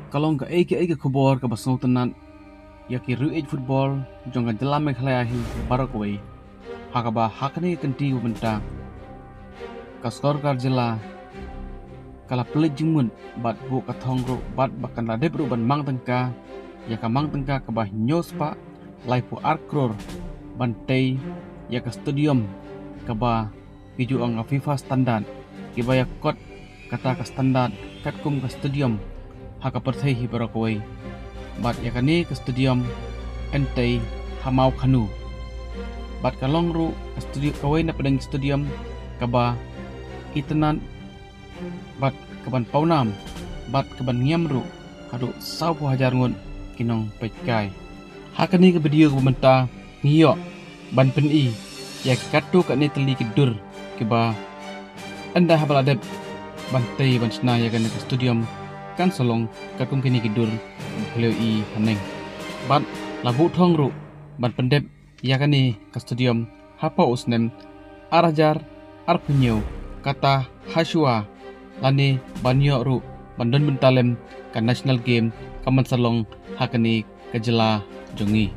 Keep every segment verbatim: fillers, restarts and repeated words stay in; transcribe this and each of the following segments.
Ka long kaei kaei ka khubor kaba sngewtynnat ïa ki riew ïeit football jong ka jylla Meghalaya hi baroh kawei. Ha kaba ha kane ka kynti ba mynta ka sorkar jylla ka la pynleit jingmut bad buh ka thong ruh bad ba kan la dep ruh ban mang tyngka ïa ka mang tyngka kaba hynñiew spah laiphew ar klur ban tei ïa ka stadium kaba ki ju ong ka FIFA standard, kiba ïa kot kata ka standard katkum ka stadium ha ka pyrthei hi baroh kawei. Bad ïa kane ka stadium yn tei ha Mawkhanu. Bad ka long ruh ka stadium kawei na pdeng stadium kaba itynnat bad kaban pawnam bad kaban ngiam ruh haduh sawphew hajar ngut ki nongpeitkai. Ha kane ka video kaba mynta ngi ïoh ban pyni ïa ki katto katne tylli ki dur kiba ynda haba la dep ban tei ban shna ïa kane ka stadium kan sa long katkum kine ki dur ba phi la ïohi haneng. Bad la buh thong ruh ban pyndep ïa kane ka stadium hapoh u snem ar hajar arphew hynñiew, kata ha shuwa lane ban ïoh ruh ban don bynta lem ka national game kaban sa long ha kane ka jylla jong ngi.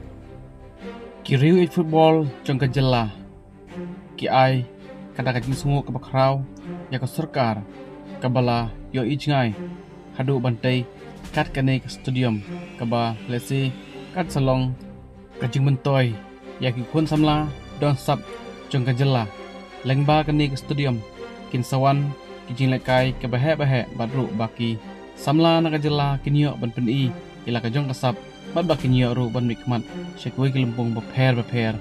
Ki riew ïeit football jong ka jylla ki ai kata ka jingsngewnguh kaba khraw ïa ka sorkar kaba la ïohi jngai haduh ban tei kat kane ka stadium kaba lehse kan sa long ka jingmyntoi ïa ki khun samla don sap jong ka jylla. Lyngba kane ka stadium kin sa wan ki jinglehkai kiba heh ba heh bad ruh ba ki samla na ka jylla kin ïoh ban pyni ïa la ka jong ka sap bad ba kin ïoh ruh ban mihkhmat sha kiwei ki lympung bapher bapher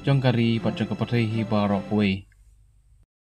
jong ka ri bad jong ka pyrthei hi baroh kawei.